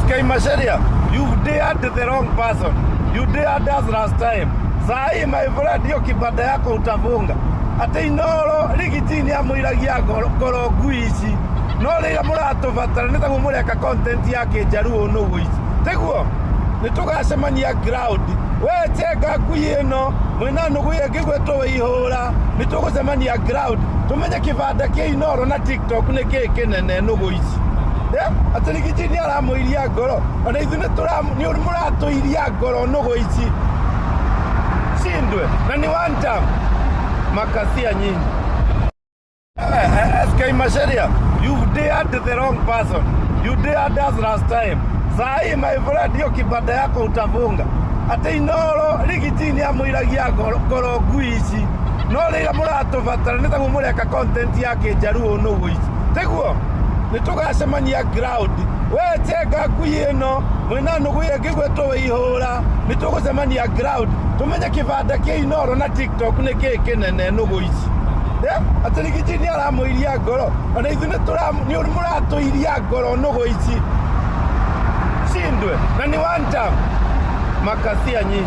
SK Macharia, you dared the wrong person. You dared us last time. Saa hii my friend, hiyo kibanda yako utafunga. Atĩ Inoro Riggy G nĩ amũiragia ngoro ngui ici. No rĩrĩa mũratũbatara nĩ taguo mũreka content ya kĩnjaruo nũgũ ici. Tiguo? Nĩ tũgacemania ground. We chenga ngui ĩno mwĩna nũgũ ĩngĩ gwĩtwo Wĩihũra. Nĩ tũgũcemania ground. Tũmenye kĩbanda kĩa Inoro na TikTok nĩ kĩĩ kĩnene nũgũ ici. Atĩ Riggy G nĩ aramũiria ngoro. Ona ithuĩ nĩ mũratũiria ngoro nũgũ ici. Shindwe na ni one time. Makasia nyinyi. SK Macharia, you dared the wrong person. You dared us last time. Saa hii my friend, hiyo kibanda yako utafunga. Atĩ Inoro Riggy G nĩ amũiragia ngoro ngui ici. No rĩrĩa mũratũbatara nĩ taguo mũreka content ya kĩnjaruo nũgũ ici. Tiguo? Nĩ tũgacemania ground. We chenga ngui ĩno mwĩna nũgũ ĩngĩ gwĩtwo Wĩihũra. Nĩ tũgũcemania ground. Tũmenye kĩbanda kĩa Inoro na TikTok nĩ kĩĩ kĩnene nũgũ ici. Atĩ Riggy G nĩ aramũiria ngoro. Ona ithuĩ nĩ mũratũiria ngoro nũgũ ici. Shindwe na ni one time. Makasia nyinyi.